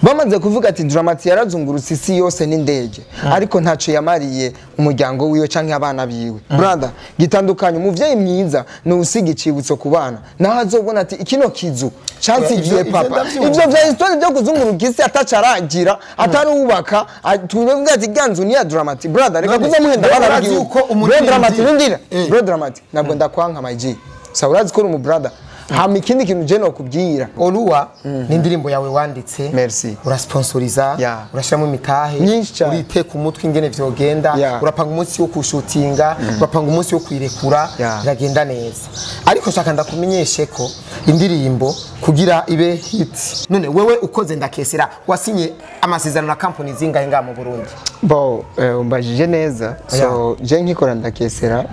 Bamaze kuvuga ati Dramati yarazungurutse isi yose n'indege, ariko ntaco yamariye umuryango wiwe canke abana biwe. Brother, gitandukanye, umuvyeyi mwiza ni usiga icibutso ku bana, naho azobona ati ikino kizu cansigiye papa. Ivyo vya histoire byo kuzunguruka isi atacaragira, atarubaka, tuvuga ati ganzu ni ya Dramati. Brother, reka kuza muhenda abana biwe. Bro Dramati, rindira. Bro Dramati, ntabwo ndakwanka my G. Sawa, urazi ko uri umu brother. Hama ikindi kintu je nokubwira. Oluwa ni indirimbo yawe wanditse. Merci. Urasponsoriza, urashiramo imitahe, Myinshi cyane. Uriteka umutwe ingene vyogenda, urapanga umunsi wo kushutinga, urapanga umunsi wo kuyirekura, biragenda neza. Ariko shaka ndakumenyeshe ko indirimbo kugira ibe hit. None wewe ukoze Ndakesera, wasinye amasezerano na company zingahe ngaha mu Burundi? Bo, umbajije neza. So je nkikora Ndakesera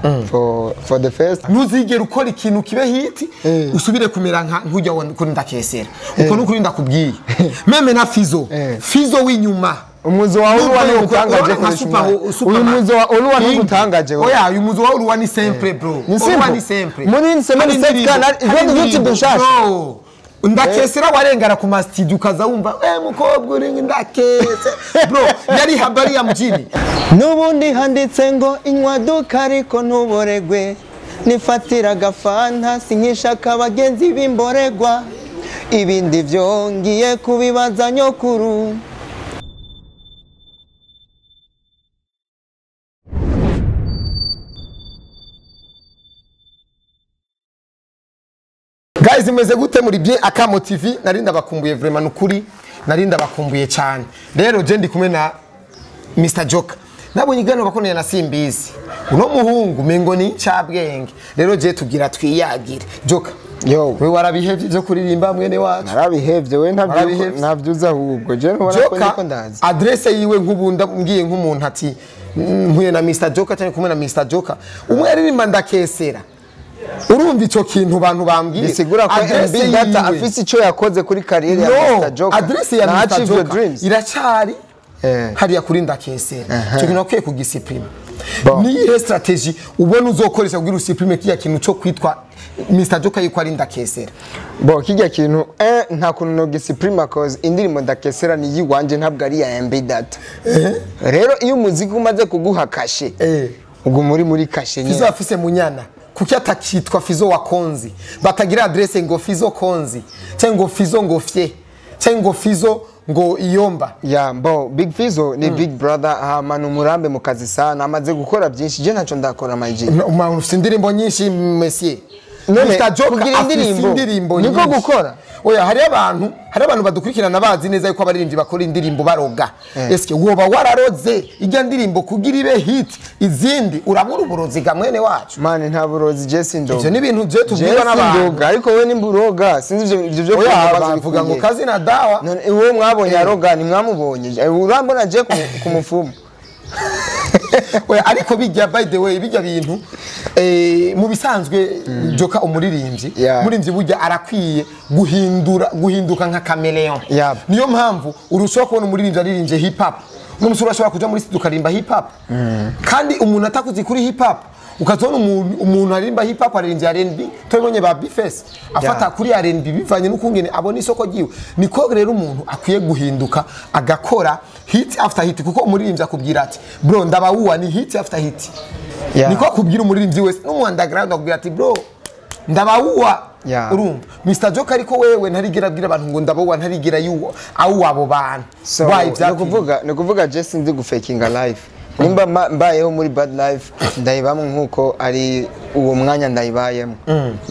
for the first Ntuzigere ukora ikintu kibe hit usubire kumera nka nkujya kuri Ndakesera. Uko nukuri ndakubwiye. Même na Fizo, Fizo w'inyuma. Umuzo wa Oluwa ni utangaje koresha. Uyu muzo wa Oluwa ni utangaje. Oya, uyu muzo wa Oluwa ni simple bro. Oluwa ni simple. Muri semaine 7 kana ibyo YouTube nshasha. Ndakesera warengana ku studio ukaza wumva mukobwa uri Ndakese bro, yari habari ya mjini. Nubundi handitse ngo inywa duka ariko ntuboregwe, nifatira gafanta sinkishaka abagenzi b'imboregwa, ibindi vyongiye kubibaza nyokuru. Guys, imeze gute muri bien Akamo TV? Narinda bakumbuye vraiment, nukuri narinda bakumbuye cyane. Rero je ndi kumwe na Mr Joker. Nabonye igano bakoneye na Simbizi. Uno muhungu mengo ni cyabwenge. Rero je tugira twiyagire. Joker. Yo, we warabihevye byo kuririmba mwene wacu? Narabihevye, we ntabyo ntavyuza ahubwo. Je ntubona ko ndiko ndazi. Adresse yiwe nk'ubunda mbwiye nk'umuntu ati mpuye na Mr Joker cyane kumwe na Mr Joker. Umwe aririmba Ndakesera. Urumva ico kintu bantu bambwiye bisigura ko MB Data afise ico yakoze kuri carrière ya Mr Joker. Adresse ya Mr Joker iracari hariya kuri Ndakesera. Ico kintu akwiye kugisupprime. Ni iyihe strategy ubona uzokoresha kugira usupprime kiya kintu cyo kwitwa Mr Joker yuko ari Ndakesera? Bo kijya kintu nta kuntu no gisupprime, cause indirimbo Ndakesera ni yiwanje, ntabwo ari ya MB Data. Rero iyo umuziki umaze kuguha kashe, ubwo muri kashe nyine. Fizo afise munyana. Kuki atakitwa Fizo wa Konzi? Batagira adresse ngo Fizo Konzi, cyangwa ngo Fizo ngo Fye, cyangwa ngo Fizo ngo Iyomba. Ya, bo Big Fizo ni big brother, hama numurambe mu kazi sana, amaze gukora byinshi, je ntaco ndakora my G. Ufite indirimbo nyinshi monsieur. Mr Joker afite indirimbo niko gukora. Oya, hari abantu badukurikirana bazi neza yuko abaririmbyi bakora indirimbo baroga. Eske woba wararoze ijya ndirimbo kugira ibe hit, izindi urabura uburozi ga mwene wacu? Man, nta burozi je sindoga. Ivyo ni ibintu je tubwirwa n'abantu. Ariko we nimburoga sinzi ivyo byo bavuga ngo kazi na dawa. None uwo mwabonye aroga ni mwamubonye. Urambona je ku mufumu. Oya, ariko bijya by the way bijya bintu mu bisanzwe Joker umuririmbyi umuririmbyi burya arakwiye guhinduka nka chameleon. Niyo mpamvu urushaho kubona umuririmbyi aririmbye hip hop, uno musore ashobora kuja muri studio karimba hip hop, kandi umuntu atakuzi kuri hip hop ukazona umuntu aririmba hip hop aririmbye R&B. Tubonye ba Bface afata kuri R&B bivanye n'ukungene abona isoko ryiwe. Niko rero umuntu akwiye guhinduka agakora hit after hit, kuko umuririmbyi akubwira ati bro ndabawuwa ni hit after hit. Niko akubwira umuririmbyi wese n'umu underground akubwira ati bro ndabawuwa. Urumva Mr Joker, ariko wewe ntarigira abwira abantu ngo ndabawuwa, ntarigira yuwo awu abo bantu. Ni kuvuga je sinzi gufakinga life. Nimba mbayeho muri bad life ndayibamwe nkuko ari uwo mwanya ndayibayemo.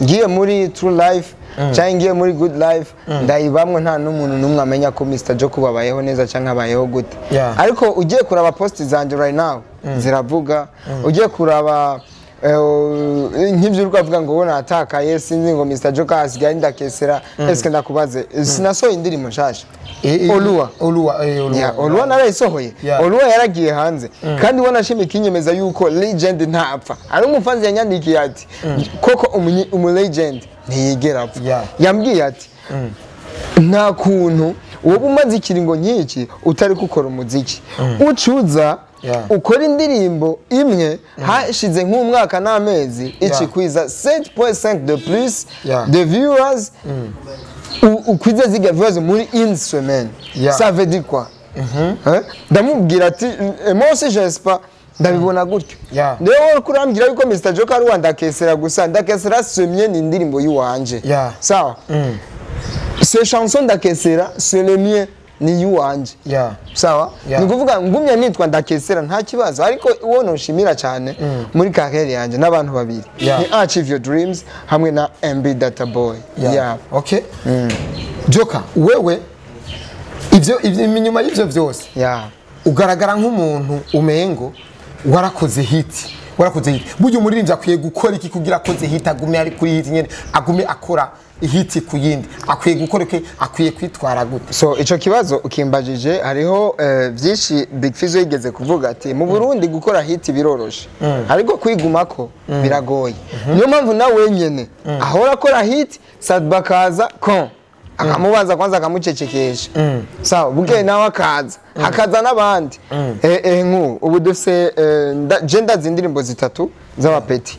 Ngiye muri true life cyangwa ngiye muri good life ndayibamwe, nta n'umuntu n'umwe amenya ko Mr Joker babayeho neza cyangwa abayeho gute. Ariko ugiye kuraba post zanje right now ziravuga, ugiye kuraba nk'ibyo uri kuvuga ngo ubona atakaye sinzi ngo Mr Joker asigaye Ndakesera. Eske ndakubaze, sinasohoye indirimbo nshasha Oluwa. Oluwa narayisohoye. Oluwa yaragiye hanze kandi ubona shimi kinyemeza yuko legend ntapfa. Ari umufanzi yanyandikiye ati koko umu legend ntiyigera apfa. Yambwiye ati nta kuntu wowe umaze ikiringo nk'iki utari gukora umuziki, ucuza ukora indirimbo imwe hashize nk'umwaka n'amezi ikikwiza 7.5 de plus de viewers. Ukwize ziga viewers muri une semaine, ça veut dire quoi? Ndamubwira ati moi aussi je sais pas, ndabibona gutyo. Rero kurambwira yuko Mr Joker ari uwa Ndakesera gusa, Ndakesera semye ni indirimbo y'uwanje. Sawa, ces chansons Ndakesera c'est le mien, ni y'uwanje. Sawa, ni kuvuga ngumye nitwa Ndakesera nta kibazo, ariko uwo noshimira cyane muri carrière yanje n'abantu babiri, ni Achieve Your Dreams hamwe na MB Data Boy. Okay. Joker, wewe ivyo inyuma y'ivyo vyose ugaragara nk'umuntu umengo warakoze hit, warakoze hit. Burya umuririmbyi akwiye gukora iki kugira akoze hit agume ari kuri hit nyene, agume akora hit ku yindi? Akwiye gukora iki? Akwiye kwitwara gute? So ico kibazo ukimbajije, hariho byinshi Big Fizzo yigeze kuvuga ati mu Burundi gukora hit biroroshe, ariko kwigumako biragoye. Niyo mpamvu na wenyene ahora akora hit, Sadba akaza kon akamubaza kwanza akamucecekesha. Sawa, bukeye nawe akaza, hakaza n'abandi. Nku ubu dufise je ndazi indirimbo zitatu z'abapeti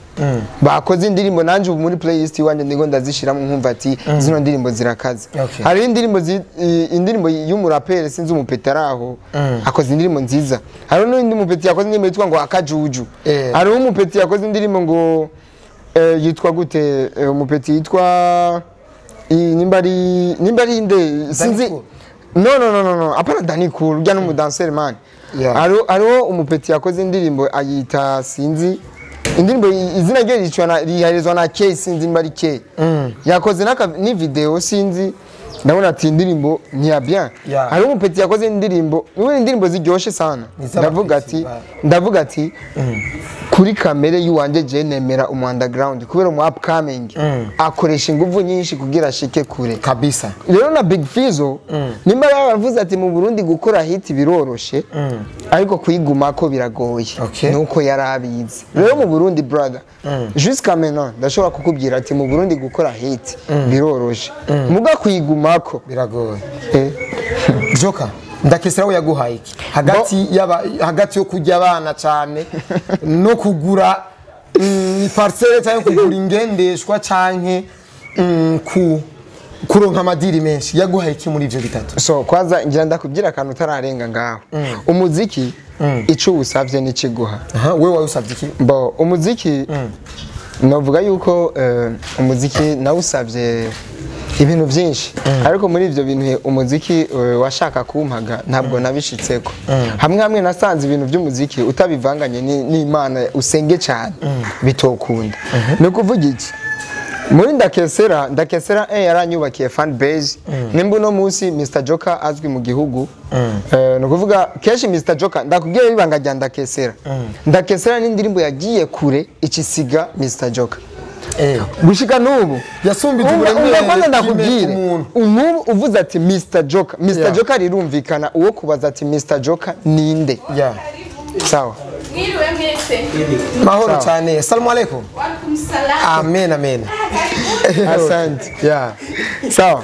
bakoze indirimbo, nanje ubu muri playlist iwanje ndiko ndazishiramo nkumva ati zino ndirimbo zirakaze. Hari indirimbo indirimbo y'umuraperi sinzi umupeti araho akoze indirimbo nziza. Hari n'undi mupeti yakoze indirimbo yitwa ngo Akajuju. Hari umupeti yakoze indirimbo ngo yitwa gute, umupeti yitwa nimba ari inde sinzi. No no no no no, apana Danny Cool, ujya n'umudanseri man. Hariho umupeti yakoze indirimbo ayita sinzi indirimbo izina rye riharizwa na K, sinzi nimba ari K. Yakoze ni video sinzi, ndabona ati indirimbo ni ya bien. Hariho umupeti yakoze indirimbo, ni indirimbo ziryoshe sana. Ndavuga ati kuri kamere y'uwanje je nemera umu underground kubera umu upcoming akoresha inguvu nyinshi kugira ashike kure kabisa. Rero na Big Fizzo nimba yaravuze ati mu Burundi gukora hit biroroshe, ariko kuyigumako biragoye, nuko yarabizi. Rero mu Burundi brother, jusqu'à maintenant ndashobora kukubwira ati mu Burundi gukora hit biroroshe, muga kuyigumako biragoye. Joker, Ndakesera we yaguhaye iki hagati yaba hagati yo kujya abana cyane no kugura parcelle cyangwa kugura ingendeshwa canke ku kuronka amadiri menshi, yaguhaye iki muri ivyo bitatu? So kwanza ngira ndakubwira akantu utararenga ngaho. Umuziki ico usavye n'ikiguha. Wewe wawusavye iki? Bo umuziki novuga yuko umuziki nawusavye ibintu byinshi, ariko muri ivyo bintu umuziki washaka kumpaga ntabwo nabishitseko. Hamwe hamwe nasanze ibintu by'umuziki utabivanganye n'Imana usenge cyane bitokunda. No kuvuga iki muri Ndakesera, Ndakesera yaranyubakiye fan base. Nimba uno munsi Mr Joker azwi mu gihugu, no kuvuga kenshi Mr Joker ndakubwiye ibanga rya Ndakesera. Ndakesera ni indirimbo yagiye kure ikisiga Mr Joker. Gushika nubu yasumbije uburemere. Kwanza ndakubwire ubu uvuze ati Mr Joker, Mr Joker rirumvikana, uwo kubaza ati Mr Joker ninde? Sawa. Mwiriwe mwese. Mahoro cyane. Assalamu alaikum. Wa alaikum salam. Amen amen. Asante. Sawa.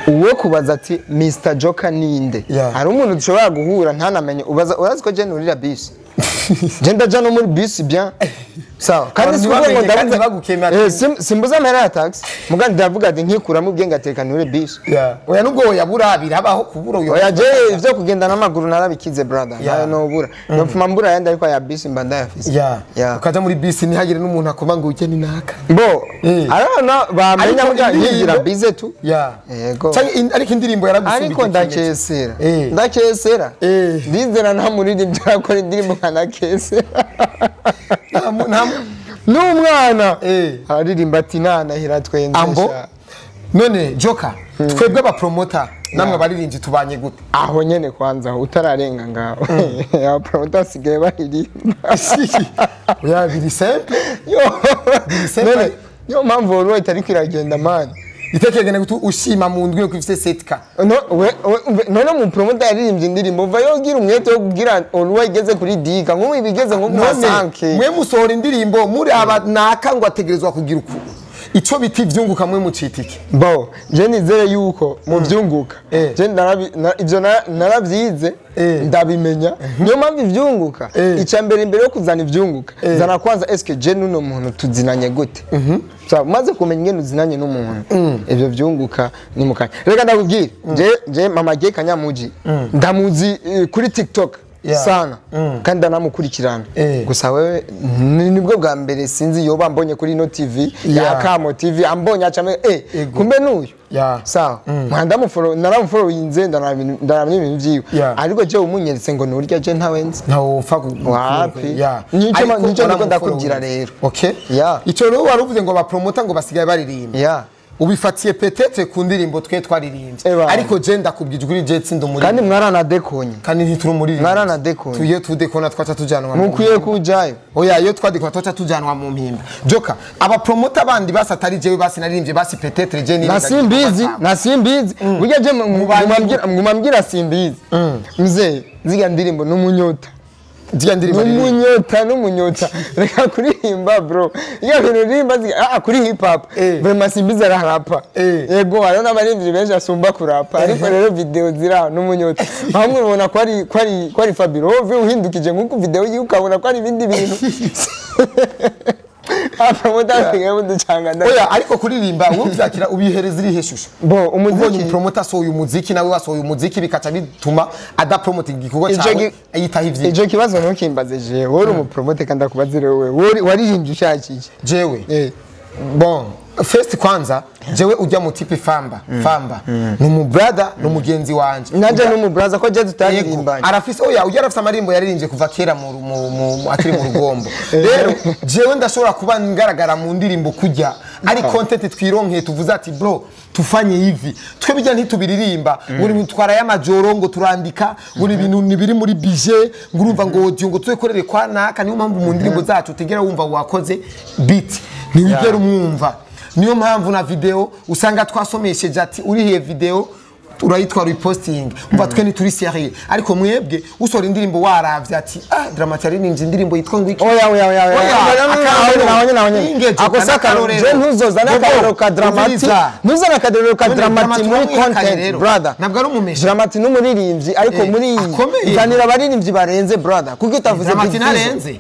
Uwo kubaza ati Mr Joker ninde? Hari umuntu dushobora guhura ntanamenye, ubaza urazi ko je nurira bisi. Je ndaja no muri bisi bien. Sawa. Kandi sikuvuga ngo ndabuza bagukemera. Simbuza amahera ya taxi. Muga ndavuga ati nkikuramo ubwenge ateka nure bisi. Oya nubwo yabura birabaho kubura uyo. Oya je ivyo kugenda n'amaguru narabikize brother. Nayo no bura. Ndopfuma mbura yandi ariko ya bisi mba ndayafise. Ukaja muri bisi ntihagire n'umuntu akoma ngo ujye ni naka. Bo arabona bamenya muga nkigira bize tu. Yego. Ariko indirimbo yaragusubije. Ariko ndakesera. Ndakesera. Ndizera nta muririmbyi akora indirimbo nka Ndakesera. N'umwana aririmba ati nanahira twenzesha. None Joker, twebwe aba promoter namwe abaririmbyi tubanye gute? Aho nyene kwanza utararenga ngaho. Aba promoter asigaye baririmba. Oya biri simple. Yo biri simple. Yo mpamvu wowe itari kwiragenda man. Itekegene gutu ushima mu ndwi ko ifite 7K. No none mu promoter yaririmbye indirimbo va yogira umwete wo kugira Olwa igeze kuri Diga nko ibigeze nko ku masanke. Mwe musohora indirimbo muri aba naka ngo ategerezwa kugira uku. Ico biti ivyunguka mwe mucitike? Bo je nizere yuko mu vyunguka je ivyo naravyize ndabimenya, niyo mpamvu ivyunguka ica mbere imbere yo kuzana ivyunguka zana kwanza eske je nuno muntu tuzinanye gute. So maze kumenya ingene uzinanye n'umuntu ivyo vyunguka ni mukanya. Reka ndakubwire, je Mama G Kanyamuji ndamuzi kuri TikTok sana kandi ndanamukurikirana. Gusa wewe nibwo bwa mbere sinzi yoba mbonye kuri ino TV ya Kamo TV, ambonye aca kumbe nuyu. Sawa, ndamufollow, naramufollowinze, ndaramye ibintu vyiwe, ariko je umunyeretse ngo nurya je ntawe nzi. Ntawupfa wapi. Nico niko ndakubwira rero. Okay. Ico rero waruvuze ngo bapromota ngo basigaye baririmba. Ubifatiye peut-être ku ndirimbo twe twaririmbye, ariko je ndakubwije kuri je tsindo muri kandi mwaranadekonye, kandi ntituri muri mwaranadekonye tuye tudekona twaca tujanwa mukwiye kujayo. Oya, iyo twadekona twaca tujanwa mu mpimba. Joka aba promoter bandi basi atari jewe basi naririmbye basi peut-être je ni nasimbizi nasimbizi burya je ngumambwira simbizi mzee ziga ndirimbo n'umunyota. N'umunyota n'umunyota reka kuririmba bro, iyo bintu uririmba kuri hip hop vraiment simbizi ararapa. Yego hariho n'abaririmbyi benshi asumba kurapa, ariko rero video zira n'umunyota bamwe ubona ko ari ko ari ko ari Fabirove uhindukije nk'uko video yiwe ukabona ko ari ibindi bintu. Oya, ariko kuririmba wowe uvyakira ubihereza irihe shusho? Bo umuziki promoter asohoye umuziki nawe wasohoye umuziki bikaca bituma ada promoting igikorwa cyawe ayitaho ivyiwe. Ico kibazo ntukimbaze jewe, wowe uri umupromoter kandi akubaze wewe waririmbye ushakije jewe. Bon, first kwanza jewe ujya mu tipe famba famba ni umu brother ni umugenzi wanje. Nanje ni umu brother ko je tutaririmbanye. Arafise oya ujya arafise amarimbo yaririmbye kuva kera mu akiri mu rugombo. Rero jewe ndashobora kuba ngaragara mu ndirimbo kujya ari content twironke tuvuze ati bro tufanye hivi, twe bijya ntitubiririmba ngo nitwara y'amajoro ngo turandika ngo ibintu nibiri muri budget ngo urumva ngo audio ngo tuzekorere kwa naka. Niyo mpamvu mu ndirimbo zacu utigera wumva wakoze beat, ntiwigera umwumva. Niyo mpamvu na video usanga twasomesheje ati urihiye video urayitwara uyiposting umva twe ntituri serieux. Ariko mwebwe usora indirimbo waravye ati ah Dramati yaririmbye indirimbo yitwa ngo iki. Oya oya oya oya ako sakarorero je ntuzozana akarorero ka Dramati, ntuzana akarorero ka Dramati muri content brother. Ntabwo ari umumesha Dramati n'umuririmbyi, ariko muri zanira abaririmbyi barenze brother, kuko utavuze Dramati narenze.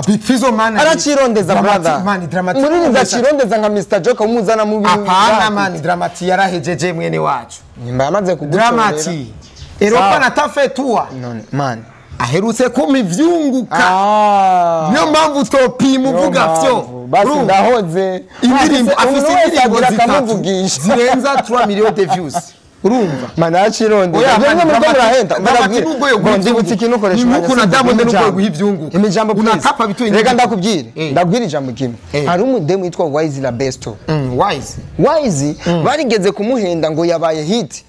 Big Fizzo man aracirondeza brother, muririmbyi acirondeza nka Mr Joker umuzana mu bintu. Apana man, Dramati yarahejeje mwene wacu nyuma yamaze kugutorera Dramati Europa natafetua man aherutse kuma ivyunguka. Niyo mpamvu topima uvuga vyo basi ndahoze indirimbo afise indirimbo zitatu zirenza 3 millions de views. Urumva manachirondeza bimwe mu rwanda ndabwira ndibutse ikintu ukoresha nuko na Diamond nuko guha ivyunguka imijambo unatapa bituye. Reka ndakubwire ndabwira ijambo kimwe. Hari umudemu witwa Wise la Besto. Wise Wise barigeze kumuhenda ngo yabaye hit.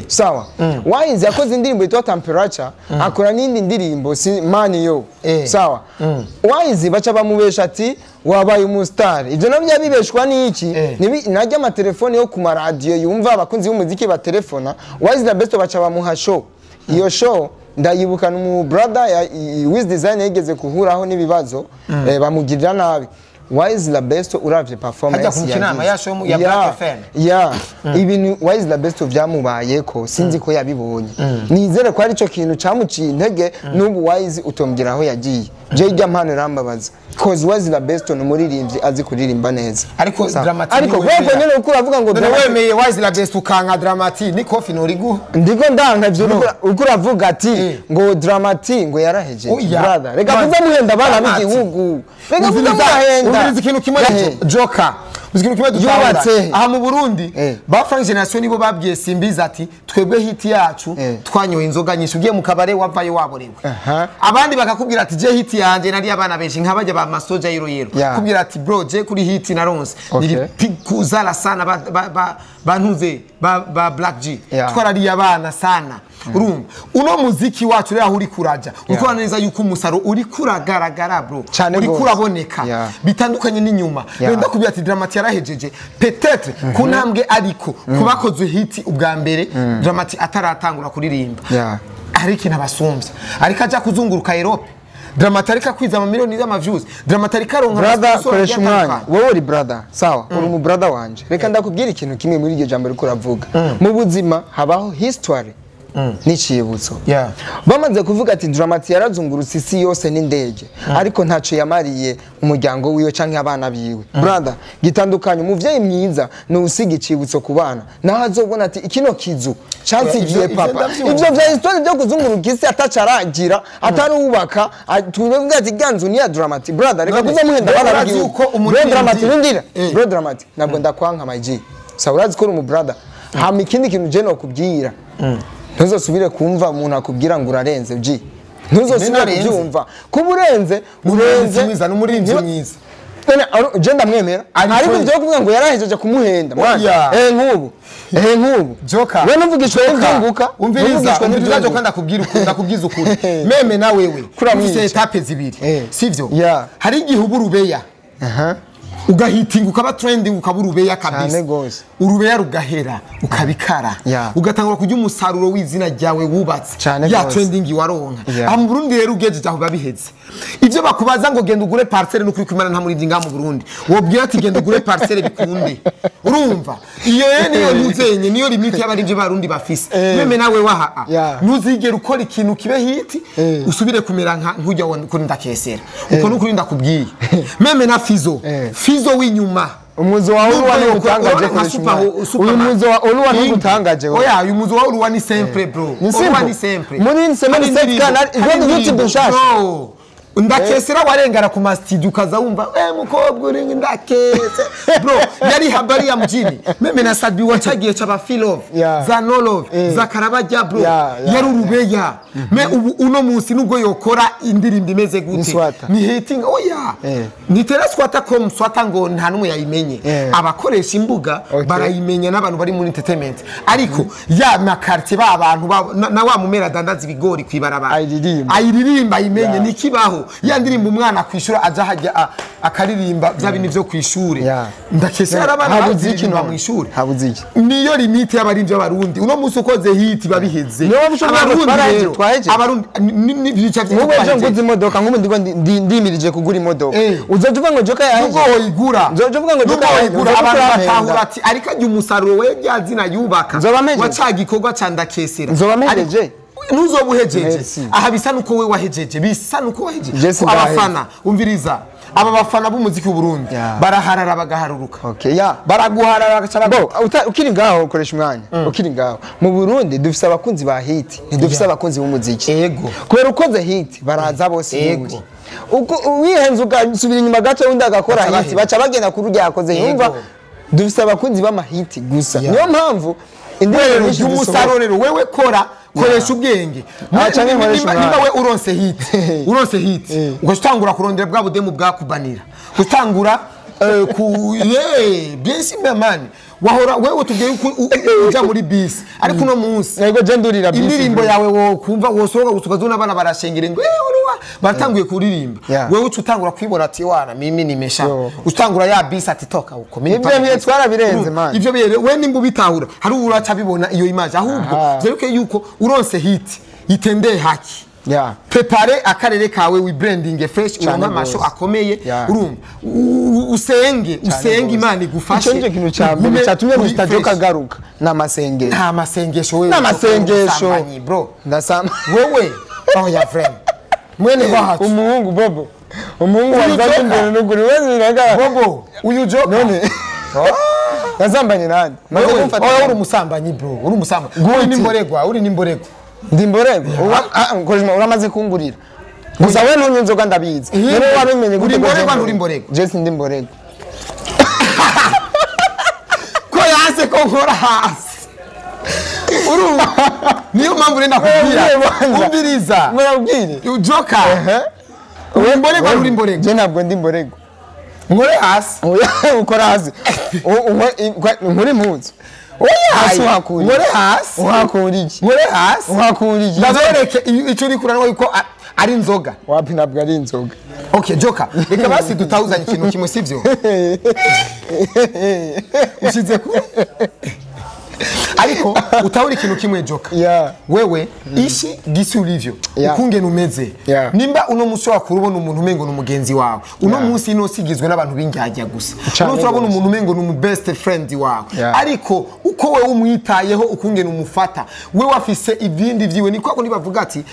Sawa, Wise yakoze indirimbo yitwa Temperature, akora n'indi ndirimbo si mani yo. Sawa, Wise baca bamubesha ati wabaye umustar. Ivyo navyo yabibeshwa n'iki? Najya amatelefone yo ku maradiyo yumva abakunzi b'umuziki batelefona. Wise la Besto baca bamuha show. Iyo show ndayibuka n'umu brother Wiz Design yigeze kuhuraho n'ibibazo bamugirira nabi. Wise la Besto uravye performance ya show ya Black FM. Ibintu Wise la Besto vyamubayeko sinzi ko yabibonye. Nizere ko ari cyo kintu camuciye intege n'ubu Wise utombwira aho yagiye. Je ijya mpano rambabaza. Cause Wise la Besto ni umuririmbyi azi kuririmba neza. Ariko Dramati ariko wewe nyene uko uravuga ngo wemeye Wise la Besto kanka Dramati ni kofi norigu. Ndiko ndanka ivyo uko uravuga ati ngo Dramati ngo yaraheje brother. Reka kuza muhenda abana b'igihugu. Reka kuza muhenda. Uzi ikintu kimwe Joker, uzi ikintu kimwe dutahura aha mu Burundi ba Frank Generation nibo babwiye Simbizi ati twebwe hit yacu twanyoye inzoga nyinshi ugiye mu kabare wavayo waborewe. Abandi bakakubwira ati je hit yanje nari abana benshi nk'abajya ba masoja yero yero kubwira ati bro je kuri hit naronse niri kuzala sana bantuze ba Black G twarariye abana sana. Urumva uno muziki wacu rero uri kuraja urikora neza yuko umusaro uri kuragaragara bro uri kuraboneka bitandukanye n'inyuma. Rero ndakubwira ati Dramati yarahejeje peut-être ku ntambwe ariko kubakoze hit ubwa mbere Dramati ataratangura kuririmba hari ikintu abasumbya ariko aja kuzunguruka Europe Drama T ariko akwiza amamiliyoni y'ama views, Drama T ariko aronka Brother, ama sponsor koresha agiye umwanya. atandukanye. Wowe uri brother, sawa, uri umu brother wanje. Reka ndakubwira ikintu kimwe muri iryo jambo uriko uravuga. Mu buzima habaho history n'icibutso. Bamaze kuvuga ati Drama T yarazungurutse isi yose n'indege, ariko ntaco yamariye umuryango wiwe canke abana biwe. Brother, gitandukanye, umuvyeyi mwiza ni usiga icibutso ku bana, naho azobona ati ikino kizu cansigiye Ivyo papa. ndavyumva. Ivyo vya history byo kuzunguruka isi atacaragira, atarubaka, tuvuga ati ganzu ni ya Drama T. Brother, reka None, kuza muhenda wewe abana urazi b'igihugu. uko Bro, umuririmbyi- Drama T, rindira. Bro, Drama T, ntabwo ndakwanka, my G. Sawa, urazi ko uri umu brother. Hama ikindi kintu je nokubwira, ntuzosubire kumva umuntu akubwira ngo urarenze, G. Ntuzosubire Narenze. kubyumva kuba urenze. Umuririmbyi Urenze mwiza, ni umuririmbyi Niba- mwiza. None, je ndamwemera, Ariko- ariko ibyo kuvuga ngo yarahejeje kumuhenda mwana. Oya. Nk'ubu Joka. we nuvugishwe n'ibyunguka. Umviriza, nuvugishwe umviriza. n'ibyunguka. Joka, ndakubwira ukuri, ndakubwiza ukuri. Même na wewe Kuramwica. ufise étapes zibiri, sivyo? Yeah. Hari igihe uba urubeya, ugahitinga, ukaba trending, ukaba urubeya kabisa. Cyane gose. Urubeya rugahera, ukabikara, ugatangura kurya umusaruro w'izina ryawe wubatse, Cyane ya gose. trending waronka. Aha mu Burundi rero ugejeje aho biba biheze. Ivyo bakubaza ngo genda ugure parcelle, n'ukuri kwimana nta murindi ngaha mu Burundi wobwira ati genda ugure parcelle bikunde. Urumva, iyo rero niyo ntuzenye, niyo limite y'abarivyo barundi bafise. Même nawe waha, ntuzigera ukora ikintu kibe hit, usubire kumera nka nkujya kuri ndakesera uko n'ukuri ndakubwiye. Même na Fizo, Fizo w'inyuma. Umuzo wa Uruwa ntugutangaje, Urabona nka koresha umwanya. Superman. Uyu muzo wa Uruwa ntugutangaje wewe. Oya, uyu muzo wa Uruwa ni simple, bro. Ni Uruwa simple. ni simple. Muri semaine Hari sept indirimbo, canal, hari ivyo indirimbo. YouTube nshasha. Bro, ndakesera warengana ku masitidiyo ukaza wumva mukobwa uri ndakese, bro, yari habari ya mjini. Même na Sat-B wacagiye chaba feel love, za no love, za karabajya, bro, yari urubeya. Mais ubu uno munsi nubwo yokora indirimbo imeze gute, Swata. ni hating, oya. Nitera swata ko swata ngo nta numwe yayimenye. Abakoresha imbuga barayimenya n'abantu bari muri entertainment, ariko ya ma quartier ba bantu na wa mumera adandaza ibigori kwibarabara Ayiririmba. ayiririmba ayimenye, nikibaho. Ya ndirimbo umwana kwishura aja hajya akaririmba bya bintu byo kwishure, ndakese abana Habuze iki baziririmba none? mu ishuri. Habuze iki? Niyo limite y'abarimvyi b'Abarundi. Uno munsi ukoze hit babiheze. Niyo mpamvu ushobora Abarundi twahejeje, rero, twahejeje. Abarundi bica Nk'ubu ejo nguze imodoka, nk'ubu ndiko ndimirije kugura imodoka, uzoja uvuga ngo Joka yahejeje? Nubwo woyigura, Nzoja uvuga ngo nubwo Joka yahejeje? woyigura, Nzoja abantu ukurahenda. batahura ati ariko ajya umusaruro we rya zina yubaka Nzoba mpejeje. wa ca gikorwa ca ndakesera. Nzoba mpejeje. Ariko ntuzoba uhejeje. Merci. Aha bisa nuko we wahejeje, bisa nuko wahejeje. Je sindaheje. Abafana, umviriza, aba bafana b'umuziki w'u Burundi baraharara bagaharuruka. Okay, yeah. Baraguharara bagaca. Bo, ukiri ngaho, ukoresha umwanya ukiri ngaho. Mu Burundi dufise abakunzi ba hit, ntidufise abakunzi b'umuziki. Kubera ukoze hit baraza bose. Yuri uko wihenze ugasubira inyuma gato, undi agakora Baca hit, bahera. baca bagenda kuri urya yakoze. Yumva, dufise abakunzi b'amahiti gusa, niyo mpamvu indirimbo Wewe nyinshi urya umusaruro zisohoka. rero wewe kora, koresha ubwenge. Ah, canke nkoresha Nimba umwanya. we uronse hit, uronse hit, ugatangura kurondera bwa budemu bwakubanira, gutangura ku ye bien sûr, man, wahora wewe tubwiye yuko uja muri bisi, ariko uno munsi Yego, je ndurira bisi, indirimbo bro. yawe wo kumva wosohoka gusa ukazona abana barashengera ngo uruwa baratanguye kuririmba. Wewe uca utangura kwibona ati wana mimi nimesha utangura ya bisi ati toka uko mimi Ivyo paka bihe bisi. twarabirenze, man. Ivyo bihe we nimba ubitahura hari uraca bibona iyo image ahubwo vyerekeye yuko uronse hit yitendeye haki. Prepare akarere kawe, we branding fresh, Cane uronke amasho gose. akomeye. Urumva, usenge, usenge gose. Imana igufashe. Ico nicyo kintu ca mbere Ugume catumye uri Mr fresh. Joker agaruka, ni amasengesho. Nta masengesho wewe. Ni amasengesho. Umusambanyi, bro. Ndasamba. Wewe oya, friend, mwene wacu. Umuhungu Bobo, umuhungu Uyu wazanye Joker. imbere n'uguru wese biragaragara. Bobo, uyu Joker. None nasambanye nande? Maze Wewe kumfata. oya, uri umusambanyi, bro, uri umusambanyi, uri Gute? n'imboregwa, uri n'imboregwa. Ndi imborego? Uramaze kungurira gusa. We ntunywa inzoga, ndabizi. Yego. None wabimenye gute Uri ko imborerwa, je nturi imborerwa? Je sindi imborego. Ko yanse ko nkora hasi, urumva, niyo mpamvu rero ndakubwira. Umviriza. Murabwire. Joka, uri imborerwa, nturi imborerwa? Je ntabwo ndi imborego. Nkore hasi? Oya, ukora hasi. Nkore impuzu hasi, uhakura iki? Nkore hasi. Uhakura iki? Nkore hasi. Uhakura iki? Ndabereke icyo uri kuranywa yuko ari inzoga. Wapi, ntabwo ari inzoga. Okay, Joka, reka basi dutahuzanye ikintu kimwe, sivyo? Ushize ku Ariko utahura ikintu kimwe, Joka. Wewe ishi gisi ulivyo, ukungene umeze. Nimba uno munsi wakura ubona umuntu umengo ni umugenzi wawe, uno munsi ino sigizwe n'abantu b'indyarya gusa. Cane Uno munsi urabona gose. umuntu umengo ni umu best friend wawe, ariko uko wewe umwitayeho, ukungene umufata, we wafise ibindi vyiwe. Ni kwako nibavuga ati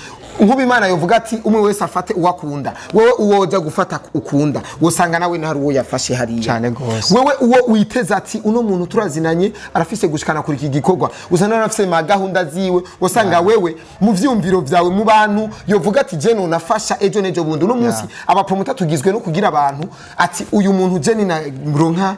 nkuba Imana yovuga ati umwe wese afate uwakunda, wewe uwoja gufata ukunda, wosanga nawe ntari uwo yafashe hariya. Cane gose. Wewe uwo witeze ati uno muntu turazinanye, arafise gushikana kuri iki gikorwa, usanga arafise ma gahunda ziwe. Usanga wewe mu vyumviro vyawe, mu bantu yovuga ati je nonafasha ejo nejo bundi. Uno munsi abapromota tugizwe no kugira abantu ati uyu muntu je nina mronka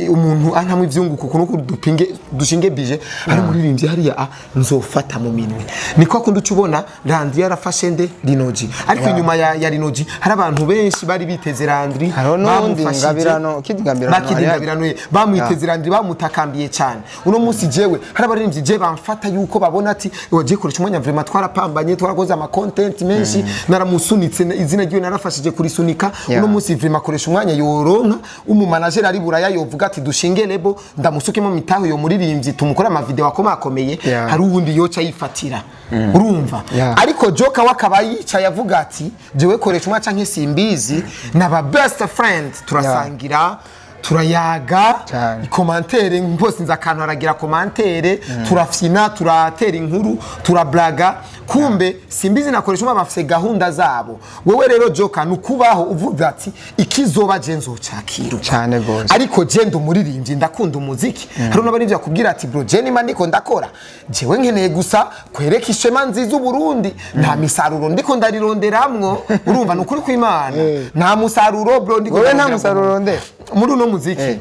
umuntu antamwe ivyunguko kuno dupinge dushinge bije ari muririmbyi hariya nzofata mu minwe. Niko akunda uca ubona Landry yarafashe nde, Linoji, ariko inyuma ya Linoji hari abantu benshi bari biteze Landry. Hariho n'uwundi bamufashije. Ngabirano, Kid Ngabirano. Ba Kid Ngabirano ye, bamwiteze Landry, bamutakambiye cyane. Uno munsi jewe hari abaririmbyi je bamfata yuko babona ati wagiye koresha umwanya, vraiment twarapambanye, twarakoze ama content menshi, naramusunitse izina ryiwe, narafashije kurisunika. Uno munsi vraiment akoresha umwanya, yoronka umumanager ari buraya yovuga ati dushinge label, ndamusukemo mitaho yo muririmbyi, tumukore ama video akomakomeye. Hari uwundi yoca yifatira, urumva? Ariko Joka wakaba yicaye avuga ati jewe koresha umwanya canke simbizi naba best friend, turasangira, turayaga, Cyane. commentaire mposinze akantu aragira commentaire, turafyina, turatera inkuru, turablaga, kumbe simbizi nakoresha umwe bafise gahunda zabo. Wewe rero Joka, nukubaho uvuga ati ikizoba je nzocakira. Cane gose. Ariko je ndi umuririmbyi, ndakunda umuziki. Hari n'abaririmbyi bakubwira ati bro, je nimba ndiko ndakora, jewe nkeneye gusa kwereka ishema nziza Uburundi, nta misaruro ndiko ndarironderamwo. Urumva, ni ukuri kw'Imana, nta musaruro bro ndiko Wewe nta ndarondera musaruro urondera? Muri uno muziki.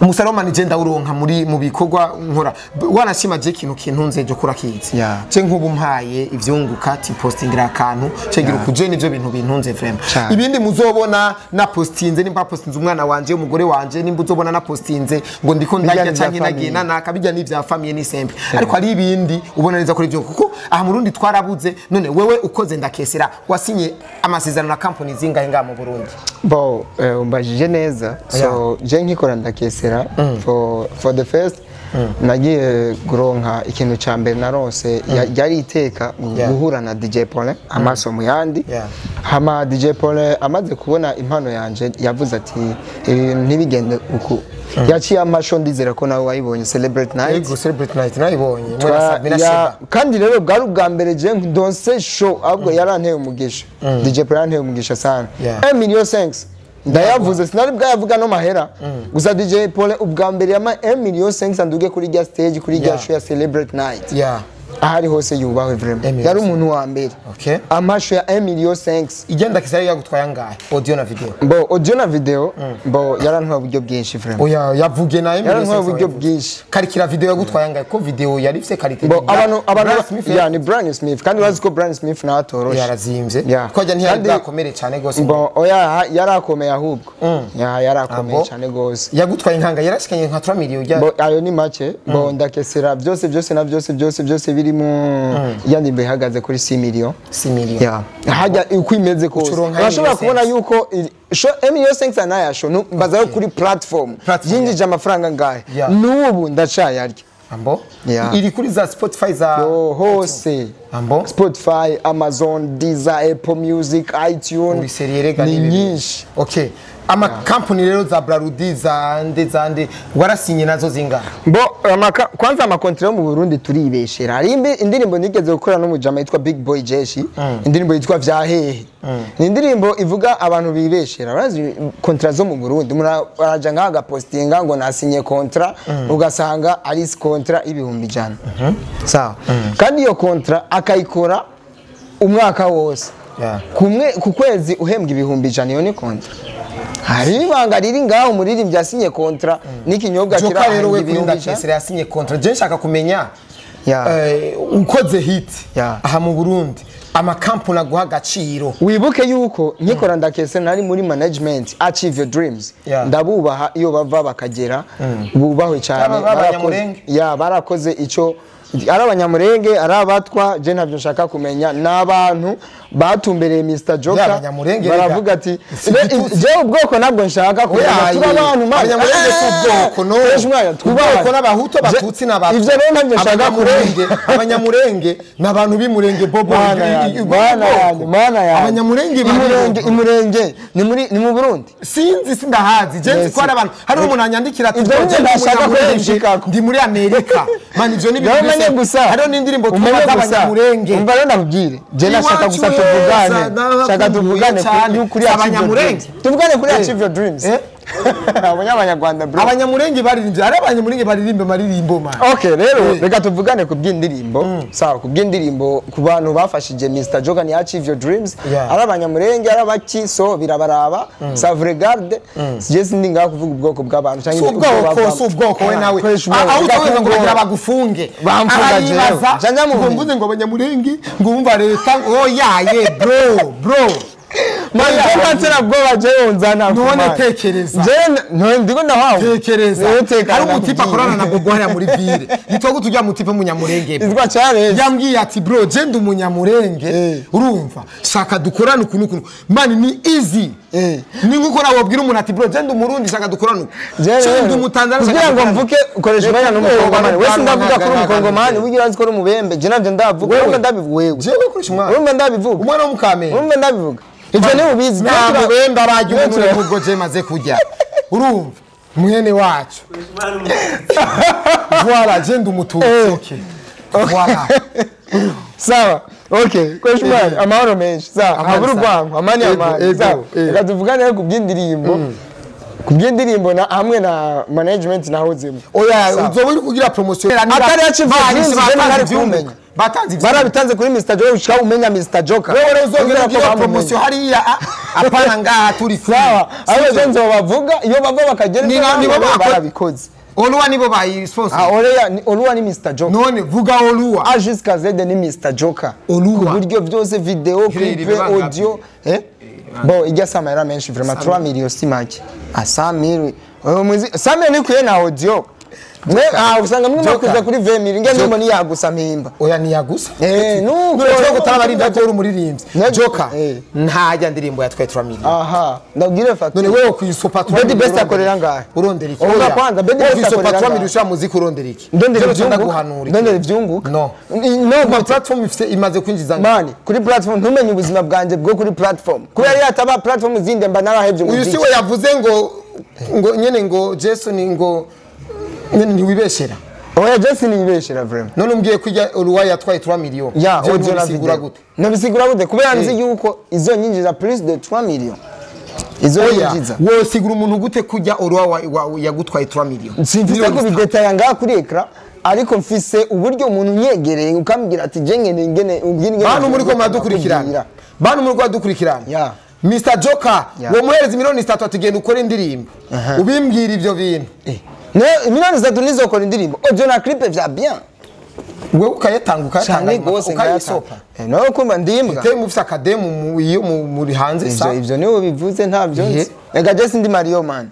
Umusaruro mani je ndawuronka muri mu bikorwa nkora. Wanashima je ikintu kintunze je kurakizi. Je nk'ubu mpaye ivyunguka ti postingira akantu cegira ukuje, nivyo bintu bintunze vraiment. Cane. Ibindi muzobona na postinze, nimba postinze umwana wanje, umugore wanje, nimba uzobona na postinze ngo ndiko Bijya ndarya ni vya canke nagiye famille. nanaka, bijya ni vya famille, ni simple. Ariko hari ibindi ubona neza kuri ivyo, kuko aha mu Burundi twarabuze. None wewe ukoze ndakesera, wasinye amasezerano na company zingahe ngaha mu Burundi? Bo, umbajije neza. So je nkikora ndakesera, for the first nagiye kuronka ikintu ca mbere naronse yari iteka guhura na DJ Paulin amaso mu yandi. Hama DJ Paulin amaze kubona impano yanje, yavuze ati ibi bintu ntibigende uku. Yaciye amasho, ndizera ko nawe wayibonye, Celebrate Night. Yego, Celebrate Night nayibonye mwe na Sabina Sheba. Kandi rero bwari ubwa mbere je ndonse show, ahubwo yaranteye umugisha. DJ Paulin yaranteye umugisha sana. 1 million 5 ndayavuze, sinari bwayavuga no mahera gusa. DJ Paul ubwa mbere yama 1 million 5 anduge kuri rya stage, kuri rya show ya Celebrate Night. Ahari hose yubahwe vraiment. 1 million Yari umuntu wa mbere amasho ya 1 million 5. Igenda kisari yagutwaye angahe, audio na video? Bo, audio na video, bo yarantwaye uburyo bwinshi vraiment. Oya, yavuge na Yarantwaye uburyo bwinshi. Karikira, video yagutwaye angahe, ko video yari ifise qualité? Bo, abantu Brian abantu Smith. Ya, ni Brian Smith, kandi urazi ko Brian Smith nawe atoroshe. Yarazimvye. Ko ajya ntiyari bwakomere cyane gose. Bo, oya, yarakomeye ahubwo. Ya, yarakomeye Abo. cyane gose. Yagutwaye inkanga, yarashikanye nka 3 million ya? Bo, ayo ni make. Bo, ndakesera byose byose na byose byose byose birimo, yandi ihagaze kuri 6 million. 6 million. Ya, hajya uko imeze kose, Ucuronka urashobora million kubona cinq. yuko show 1 million 5 nayasho mbazayo kuri platform Platform, yinjije amafaranga ngahe. N'ubu ndacayarya. Ambo. Yeah. Iri kuri za Spotify za? Yo, hose. Ambo. Spotify, Amazon, Deezer, Apple Music, iTunes. Uri sérieux rega. Ni Ni nyinshi. Okay, ama company rero za Brarudi, za nde za nde, warasinye nazo zingahe? Bo, kwanza amakontra yo mu Burundi turibeshera. Hari indirimbo nigeze gukora n'umujama yitwa Big Boy Jeshi, indirimbo yitwa Vyahehe. Ni indirimbo ivuga abantu bibeshera. Urazi kontra zo mu Burundi, umuntu araja ngaha agapostinga ngo nasinye kontra, ugasanga ari kontra 100,000. Sawa. Kandi iyo kontra akayikora umwaka wose. Kumwe ku kwezi uhembwa 100,000, iyo ni kontra. Hari ibanga riri ngaho, umuririmbyi yasinye kontra n'ikinyobwa Joka rero kirahanga we kuri 100,000. ndakesera yasinye contrat, je nshaka kumenya ukoze hit aha mu Burundi, amakampuni aguha agaciro? Wibuke yuko nkikora ndakese nari muri management Achieve Your Dreams. Ndabubaha, iyo bava bakagera bubahwe cyane. Aba b'Abanyamulenge? Ya, barakoze icyo Ari abanyamurenge, ari abatwa, je ntabyo nshaka kumenya. N'abantu batumbereye Mr Joker baravuga ati je ubwoko nabwo nshaka kumenya. Turi abantu abanyamurenge si ubwoko, no ubwoko n'abahutu, abatutsi n'abatwa. Ivyo rero ntabyo nshaka kumenya. Abanyamurenge n'abantu b'imurenge bobo. Mana yanjye, abanyamurenge imurenge ni muri ni mu Burundi. Sinzi, sindahazi. Je nzi ko ari abantu, hari umuntu anyandikira ati ndi muri Amerika. Man, ivyo ni ibintu gusa. Hariho n'indirimbo twumva z'abanyamurenge. Umva rero ndakubwire, je nashaka gusa tuvugane, shaka tuvugane kuri abanyamurenge, tuvugane kuri Achieve Your Dreams. Abanyarwanda bro, abanyamurenge baririmbye, ari abanyamurenge baririmbe maririmbo man. Okay, rero reka tuvugane ku by'indirimbo. Sawa, ku by'indirimbo, ku bantu bafashije Mr Joker ni Achieve Your Dreams, ari abanyamurenge, ari abaki, so birabaraba, ça vous regarde. Je sindi ngaho kuvuga ubwoko bw'abantu cyangwa ubwoko, si ubwoko. We nawe aho utoza ngo bagira bagufunge, bamfunga jewe. Ngo mvuze ngo abanyamurenge ngo bumva leta, oya ye bro. Man, ntera bwoba jewe nzana. None tekereza. Je none ndiko ndahawe. Tekereza. Hari umutipe akorana na Bobo hariya muri ville. Yitwa gute ujya mutipe munyamurenge? Yitwa Charles. Yambwiye ati bro, je ndi umunyamurenge. Urumva? Shaka dukorane ukuntu ukuntu. Man, ni easy. Ni nkuko nawe wabwira umuntu ati bro, je ndi umurundi, shaka dukorane uku. Je ndi umutanzania, kugira ngo mvuke ukoresha umwanya n'umukongomani. Wese ndavuga kuri umukongomani, ugira azi ko uri umubembe. Je navyo ndavuga. Urumva ndabivuga wewe. Jewe koresha umwanya. Urumva ndabivuga. Umwana w'umukame. Urumva ndabivuga. Ivyo ni ubizi. Nta mubembe arajya umuntu ubwo je maze kujya. Urumva? Mwene wacu. Voilà, je ndi umututsi. Okay. Voilà. Sawa. Okay, koresha umwanya. Amahoro menshi. Sawa. Habura urwango, amani amani. Sawa. Reka tuvugane ku by'indirimbo. Ku by'indirimbo na hamwe na management nahozemo. Oya, uzoba uri kugira promotion. Atari Achieve Your Dreams, je nari kumenya. Batanze barabitanze kuri Mr Joker, ushaka umenya Mr Joker. Wewe rero uzogera kugira promotion hariya, apana ngaha turi. Sawa, abo je nzobavuga iyo bava bakagera nibo barabikoze. Oluwa nibo bayi sponsor. Ah, Oleya ni Oluwa ni Mr Joker. None vuga Oluwa. A jusqu'à Z ni Mr Joker. Oluwa. Ku buryo byose video, clip, audio, eh? Bon, ijya sama era menshi vraiment 3 millions si make. Ah, 100 000. Oyo muzi 100 000 ni kuye na audio. Mwe usanga mwe makuza kuri 20 000 nge ndimo ni yagusa mpimba. Oya ni yagusa. Nuko cyo gutara bari ko uri umuririmbyi. Joker ntajya ndirimbo yatwaye 3 millions. Aha, ndabwire facture. None wewe kuyisopa 3 millions. Bedi Best akorera ngahe? Urondera iki? Oya kwanza Bedi Best akorera. 3 millions ushaka muziki urondera iki? Ndondera ivyunguka. Ndondera ivyunguka. No. No, platform ifite imaze kwinjiza. Mani, kuri platform ntumenye ubuzima bwanje bwo kuri platform. Kubera yataba platform zinde mba narahevye muziki. Uyu si we yavuze ngo nyene ngo Jason ngo nyene ntiwibeshera. Oya, Jason yibeshera vraiment. None umbwiye kujya Oluwa yatwaye 3 millions. Ya, audio nabisigura gute? Nabisigura gute? Kubera nzi yuko izo nyinjiza plus de 3 millions. Izo nyinjiza. Wowe sigura umuntu gute kujya Oluwa yagutwaye 3 millions? Simfise ko bidetaya ngaha kuri ekra, ariko mfise uburyo umuntu nyegereye ukambwira ati je ngene ngene umbwira ngene. Bantu muri ko muradukurikirana. Bantu muri ko muradukurikirana. Ya. Mr Joker, wo muhereza miliyoni 3 atugenda ukora indirimbo. Ubimbwira ivyo bintu. Ne miliyoni 3 nizokora indirimbo. Audio na clip vya bien. Wewe ukayatanga ukayisopa. No kumba ndimbwa. Temu ufise akademu iyo muri hanze sa. Ivyo niwe bivuze ntavyo nzi. Ega je sindi Mario man.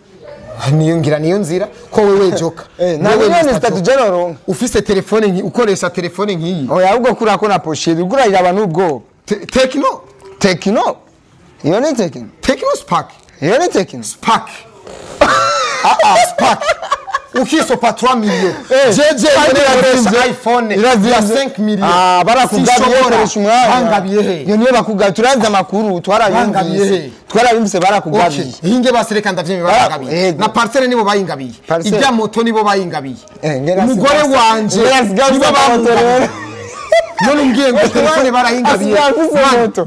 Niyo ngira niyo nzira ko wewe Joker. Na miliyoni 3 je noronka. Ufise telefone nki ukoresha telefone nkiyi. Oya ahubwo kura ko na pochette ugurarira abantu ubwo. Tekno. Tekno. Iyo ni Tekno. Tekno Spark. Iyo ni Tekno. Spark. Spark. Ukisopa 3 millions. JJ nkoresha iPhone ya 5 millions. Ah, barakugabiye koresha umwanya. Bangabiye he? Iyo niyo bakugabiye turazi amakuru twarayumvise. Twarayumvise barakugabiye. Hinge basereka ndavyemye baragabiye. Na parcelle nibo bayingabiye. Ibya moto nibo bayingabiye. Umugore wanje nibo bamugabiye. None umbwiye ngo telefone barayingabiye.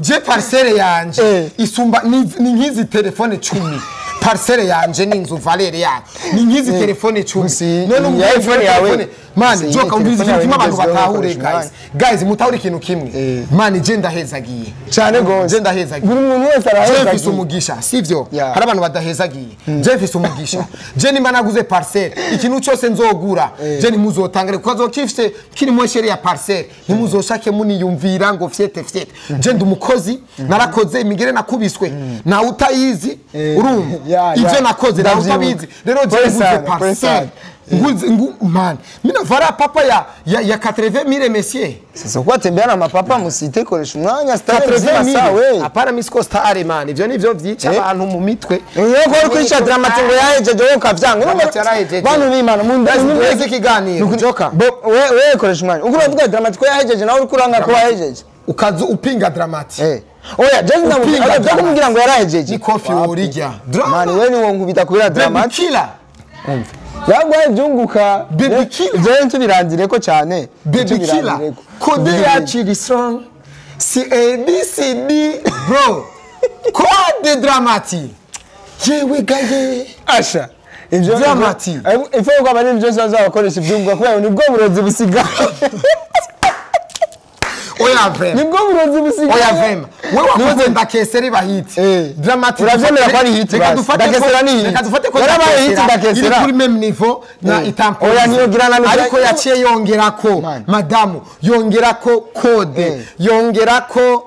Je parcelle yanje isumba ni nkizi telefone 10. Parcelle yanje ni inzu valeur yayo ni nkizi telefone 10. None umbwiye iPhone yawe man Joker umviriza ikintu kimwe abantu batahure guys mutahure ikintu kimwe man je ndahezagiye cyane gose je ndahezagiye buri muntu wese arahezagiye. Je mfise umugisha sivyo hari abantu badahezagiye je mfise umugisha je nimba naguze parcelle ikintu cyose nzogura je nimuzotangare kuko azokifise kiri mu sheri ya parcelle nimuzoshake muniyumvira ngo fyete fyete je ndi umukozi narakoze imigere nakubiswe na utayizi urumva ivyo nakoze na utabizi rero je nguze parcelle Ngu man mina vara papa ya 80000 messieurs. Sasa kwa tembea na mapapa musite koresha umwanya star mzima sawe. Hapana misko star man ivyo nivyo vyica abantu mu mitwe. Iyo ko kwica Dramati ngo yahejeje wowe ukavyanga. Bantu b'Imana mu ndeze kiganiro Joker. Wewe koresha umwanya. Uko uravuga Dramati ko yahejeje nawe uri kuranga ko yahejeje. Ukaza upinga Dramati. Oya jewe ndamubwira kumubwira ngo yarahejeje. Ni kofi worijya. Man wewe ni wo nkubita kubera Dramati. Baby killer. Yagwaye byunguka. Baby killer. Jewe ntubirangire ko cyane. Baby killer. Kode yacu strong. C A B C D bro. Kode Dramati. Yewe gaye. Asha. Dramati. Ifo ko abari byose bazabakoresha ibyunguka kubera nibwo burozi busiga. Oya vrema. Nibwo burozi busiga. Oya vrema. Wewe wakoze Ndakesera iba hit. Dramati uravyemera ko ari hit. Ndakesera ni hit. Reka dufate ko yarabaye hit Ndakesera. Iri kuri même niveau na itampo. Oya niyogira na ariko yaciye yongera ko madamu yongera ko code yongera ko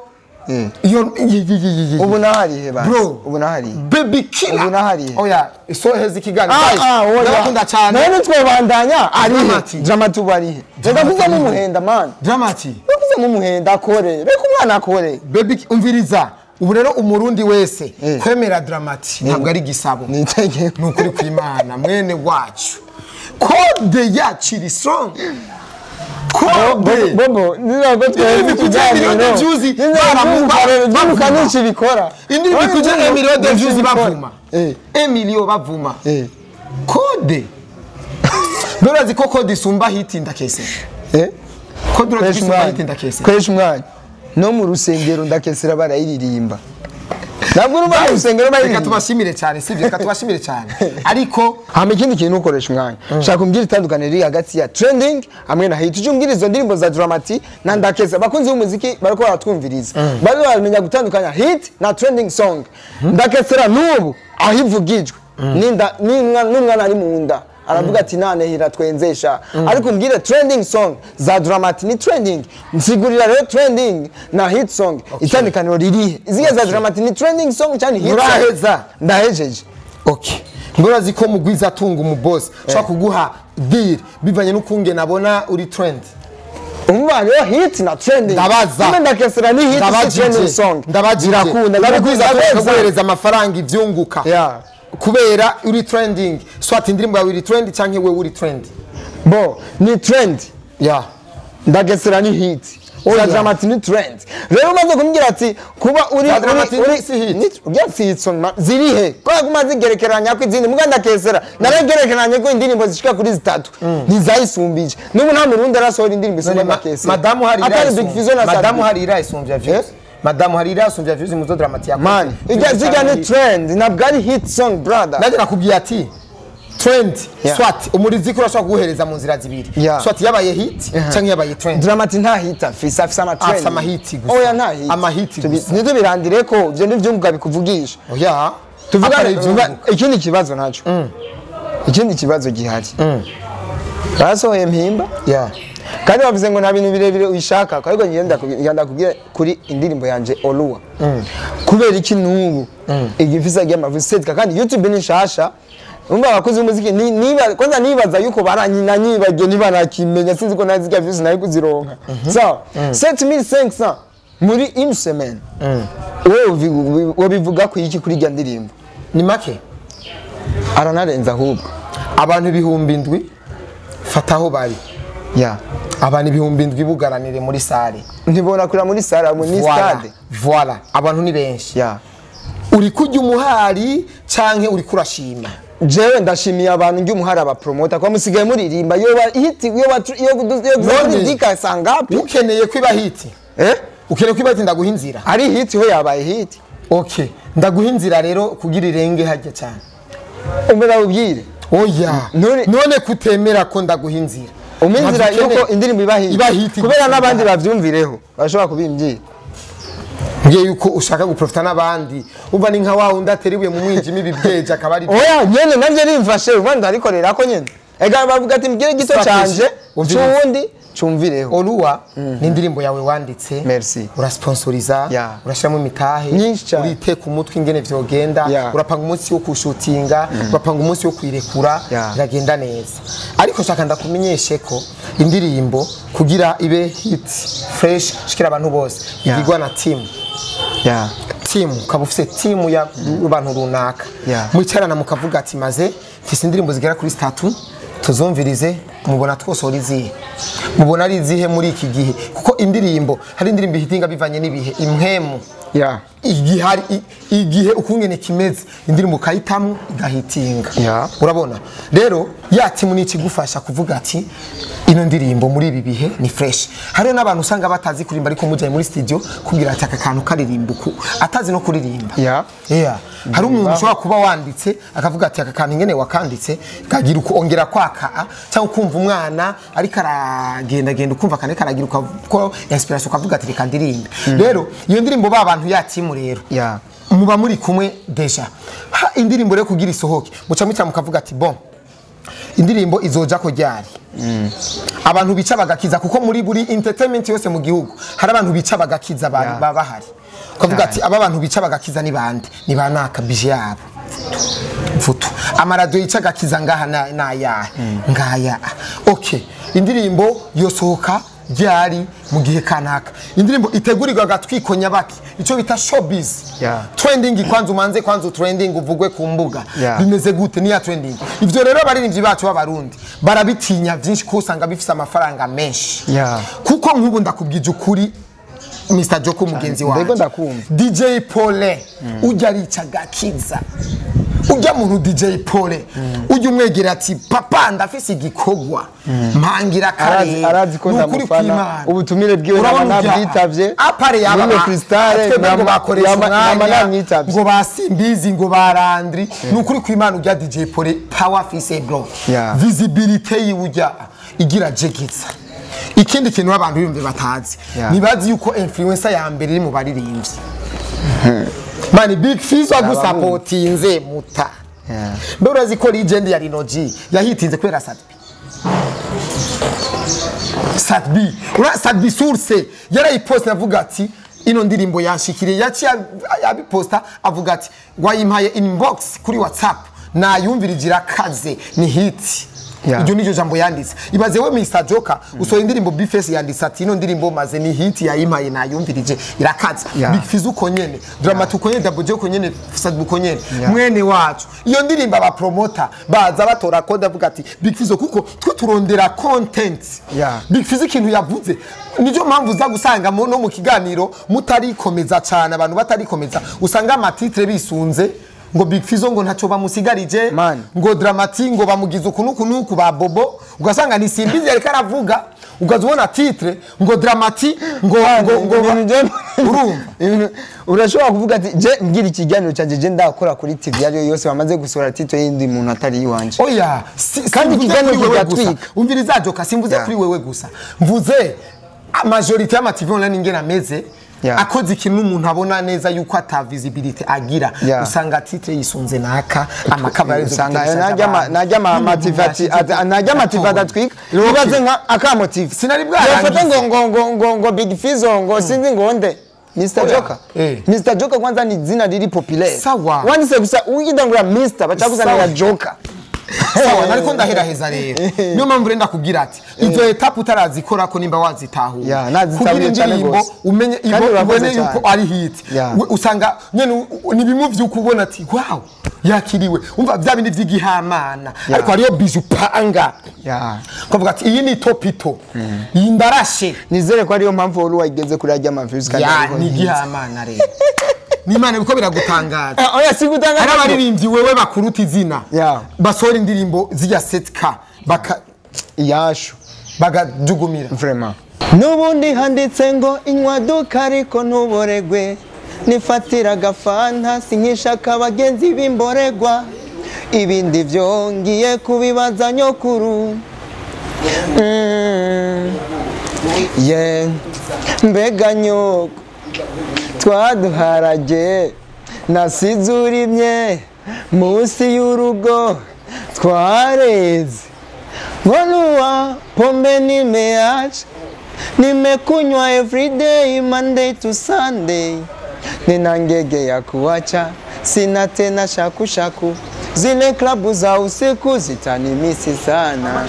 ubu nahari he basi. Ubu nahari. Baby killer. Ubu nahari. Oya isoheza ikiganiro. Ndakunda cyane. None twobandanya ari Dramati ubu ari he. Reka kuza mumuhenda man. Dramati. Reka kuza mumuhenda akore. Reka umwana akore. Baby umviriza. Ubu rero umurundi wese kwemera Dramati ntabwo ari gisabo. Ni itegeko. Ni ukuri kw'Imana mwene wacu. Code yacu iri strong. Kode bobo nirago twese kujya million de views baramuka n'iki bikora indi bikuje million de views bavuma 1 million bavuma kode dorazi ko kode isumba hit Ndakesera kode urazi isumba hit Ndakesera koresha umwanya no mu rusengero Ndakesera barayiririmba ntabwo urumva mu rusengero barayiririmba. Reka tubashimire cyane sivyo reka tubashimire cyane ariko hama ikindi kintu ukoresha umwanya shaka umbwira itandukaniro riri hagati ya trending hamwe na hit. Uje umbwira izo ndirimbo za Dramati na Ndakesera bakunzi b'umuziki bariko baratwumviriza bari baramenya gutandukanya hit na trending song. Ndakesera n'ubu aho ivugijwe ninda n'umwana ari mu nda aravuga ati nane hira twenzesha ariko umbwire trending song za Dramati ni trending nsigurira rero trending na hit song itandukaniro ririhe iziga za Dramati ni trending song cyane hit song. Uraheza ndahejeje. Okay ngorazi ko mugwiza atunga umu boss shaka kuguha deal bivanye n'ukunge nabona uri trend. Umva rero hit na trending. Ndabaza. Ndakesera ni hit si trending song. Ndabajira birakunda ndabigwiza kuguhereza amafaranga ivyunguka. Kubera uri trending swat indirimbo yawe uri trend canke wewe uri trend. Bo ni trend. Ndakesera ni hit. Oya Dramati ni trend. Rero umaze kumbwira ati kuba uri uri si hit. Ujya si hit song zirihe? Ko aguma zigerekeranya ko izindi muga Ndakesera naragerekeranye ko indirimbo zishika kuri zitatu ntizayisumbije. N'ubu nta murundi arasohora indirimbo isumba Ndakesera. Madamu hari ira. Madamu hari ira isumbya views. Madamu hari ira isumbya views muzo Dramati yakoze. Man, ijya zijya ni trend ntabwo ari hit song brother. Ndaje nakubwiye ati trend swat umuriziki urashobora kuguhereza mu nzira zibiri swat yabaye hit canke yabaye trend. Dramati nta hit afise afise ama trend afise ama hit gusa. Oya nta hit ama hit gusa nitubirandire ko ivyo n'ivyunguka bikuvugisha. Oya tuvuga ikindi kibazo naco ikindi kibazo gihari basohoye mpimba kandi bavuze ngo nta bintu birebire uyishaka ariko ngenda kubwira kuri indirimbo yanje Olua kubera iki n'ubu igifisa gy'amavusetka kandi YouTube ni nshasha. Umva abakozi b'umuziki niba kwanza nibaza yuko baranyina nyibagiye niba nakimenya sinzi ko naziga views nayo kuzironka. So 7500 muri une semaine. Wewe wabivuga ku iki kuri rya ndirimbo? Ni make aranarenza ahubwo abantu 7,000 fataho bari. Abantu 7,000 bugaranire muri sale. Ntibona kura muri sale muri stade. Voilà abantu ni benshi. Uri kujya umuhari canke uri kurashima? Jewe ndashimiye abantu njye umuhari aba promoter kwa musigaye muririmba yo hit yo yo dika sangapi ukeneye kwiba hit ukeneye kwiba hit ndaguha inzira ari hit ho yabaye hit. Okay ndaguha inzira rero kugira irenge hajya cyane umbe ubwire. Oya none kutemera ko ndaguha inzira uminzira yuko indirimbo iba hit kubera nabandi bavyumvireho bashobora kubimbye ngiye yuko ushaka guprofita nabandi umva ni nka wa undateriwe mu mwijima ibibyeje akaba ari oya nyene navyo rimfashe ubundi arikorera ko nyene ega bavuga ati mbwire gito canje cyundi Cumvireho. Oluwa ni indirimbo yawe wanditse. Merci. Urasponsoriza, urashiramo imitahe, uriteka umutwe ingene vyogenda, urapanga umunsi wo kushutinga, urapanga umunsi wo kwirekura, biragenda neza. Ariko shaka ndakumenyeshe ko indirimbo kugira ibe hit fresh shikira abantu bose igirwa na team. Team ukaba ufise team ya abantu runaka. Mwicarana mukavuga ati maze mfise indirimbo zigera kuri 3 tuzumvirize, mubona twosora izihe, mubona ari izihe muri iki gihe, kuko indirimbo hari indirimbo ihitinga bivanye n'ibihe impwemu igihe ukungene kimeze, indirimbo ukayitamwo igahitinga. Urabona rero ya timu ni ikigufasha kuvuga ati ino ndirimbo muri ibi bihe ni fresh. Hariho n'abantu usanga batazi kuririmba ariko mujanye muri studio kugira ati aka kantu karirimba uku atazi no kuririmba. Hari umuntu ushobora kuba wanditse akavuga ati aka kantu ingene wakanditse kagira uko ongera kwaka, cyangwa ukumva umwana ariko aragenda genda ukumva kane karagira uko inspiration ukavuga ati reka ndirimbe. Rero iyo ndirimbo ba bantu ya timu rero muba muri kumwe deja. Indirimbo rero kugira isohoke muca muca mukavuga ati bon indirimbo izoja ko ryari. Abantu bica bagakiza, kuko muri buri entertainment yose mu gihugu hari abantu bica bagakiza baba bahari. Ukavuga ati aba bantu bica bagakiza ni bande, ni banaka bije yabo mfutu amarado yica gakiza ngaha na ya ngaya. Okay, indirimbo yosohoka ryari mu gihe kanaka, indirimbo itegurirwa gatwiko nyabaki, ico bita showbiz. Trending kwanza umanze kwanza trending uvugwe ku mbuga. Bimeze gute ni ya trending. Ivyo rero abaririmbyi bacu b'abarundi barabitinya byinshi ko usanga bifise amafaranga menshi. Kuko nk'ubu ndakubwije ukuri Mr Joko mugenzi wawe DJ Pole ujya arica gakiza, ujya muntu DJ Pole ujya umwegera ati papa ndafise igikogwa mpangira kare, arazi ko ndamufana ubutumire bwiwe nabwitavye apare yaba ngo bakoresha umwanya ngo basimbizi ngo barandri. Nukuri kw'Imana ujya DJ Pole power fise bro, visibility yiwujya igira jegitsa. Ikindi kintu abantu biyumve batazi, nibazi yuko influencer ya mbere iri mu baririmbyi. Mani Big Fizzo agusapotinze muta. Mbe urazi ko legend ya Rino G yahitinze kubera Sadbi. Sadbi, ura Sadbi source yarayipost avuga ati ino ndirimbo yanshikiriye, yaciye abiposta avuga ati wayimpaye inbox kuri WhatsApp nayumvirigira kaze ni hit. Iryo niryo jambo yanditse. Ibaze we Mr Joker usohoye indirimbo Bface yanditse ati ino ndirimbo maze ni hit yayimpaye nayumvirije irakaze. Big Fizzo uko nyene, Dramatic uko nyene, Double J uko nyene, Sadbi uko nyene, mwene wacu. Iyo ndirimbo aba promoter baza batora code avuga ati Big Fizzo kuko twe turondera content. Big Fizzo ikintu yavuze nijo mpamvu uza gusanga no mu kiganiro mutarikomeza cyane, abantu batarikomeza usanga amatitre bisunze ngo Big Fizzo ngo ntaco bamusigarije, ngo Dramatic ngo bamugize uku nuku ba Bobo, ugasanga ni Simbizi yariko aravuga, ukazubona titre ngo Dramatic ngo ngo urumva. Urashobora kuvuga ati je ngira ikiganiro canje je ndakora kuri TV ariyo yose bamaze gusohora titre y'indi muntu atari iwanje. Oya, kandi ikiganiro kigatwika. Umviriza Joka, simvuze kuri wewe gusa, mvuze majorité y'ama TV online ingena meze akoze ikintu umuntu abona neza yuko ata visibility agira, usanga titre yisunze naka amakaba usanga najya ama TV najya ama TV adatwika. Ibaze nka akamotive sinari bwarangiza ngo ngo ngo ngo ngo Big Fizzo ngo sinzi ngo nde Mr Joker. Mr Joker kwanza ni zina riri populaire. Wanditse gusa ugidangura Mr bacakuzanira Joker. Sawa, nariko ndaheraheza rero. Niyo mpamvu renda kubwira ati izo etape utarazikora ko nimba wazitahura. Nazitahuye cyane gose. Umenye ibone yuko ari hit. Usanga nyene ni bimwe vy'ukubona ati wow yakiriwe. Umva bya bindi vy'igihamana. Ariko hariyo biju panga. Kuvuga ati iyi ni topito. Iyi ndarashe. Nizere ko ariyo mpamvu wari wageze kuri ajya amaviews kandi ariko ni igihamana rero. Ni Imana biko biragutangaza. Oya sigutangaza. Hari abaririmbyi wewe bakuruta izina. Basohora indirimbo zijya 7K baka iyashu bagajugumira. Vraiment. Nubundi handitse ngo inywa duka ariko ntuboregwe, nifatira gafanta sinkishaka abagenzi b'imboregwa, ibindi vyongiye kubibaza nyokuru. Yeah. Mbega nyoko twaduharage nasize urimye munsi y'urugo twareze Ngolua pombe nimeacha, nimekunywa everyday Monday to Sunday, nina ngege ya kuacha, sina tena shaku shaku, zile klabu za usiku zitanimisi sana,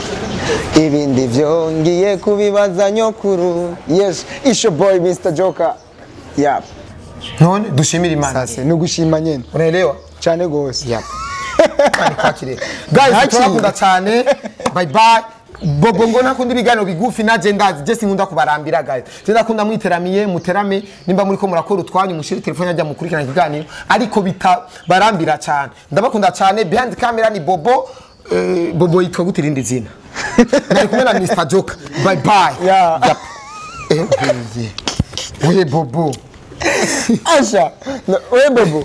ibi ndivyo ngiye kubibaza nyokuru. Yes, it's your boy Mr. Joker. Yeah. None dushimire Imana. Sasa nugushima nyene Unaelewa? cyane gose. Yep. Imana ikwakire. Guys, turakunda cyane. Bye bye. Bobo ngo nakunda ibiganiro bigufi naje ndazi je sinkunda kubarambira guys. Je ndakunda mwiteramiye muterame nimba muri ko murakora utwanyu mushire telefone ajya mukurikirana ikiganiro ariko bitabarambira cyane. Ndabakunda cyane. Behind camera ni Bobo. Bobo yitwa gute irindi zina? Nari kumwe na Mr. Joker. Bye bye. Yeah. Yep. We Bobo. Asha, we Bobo.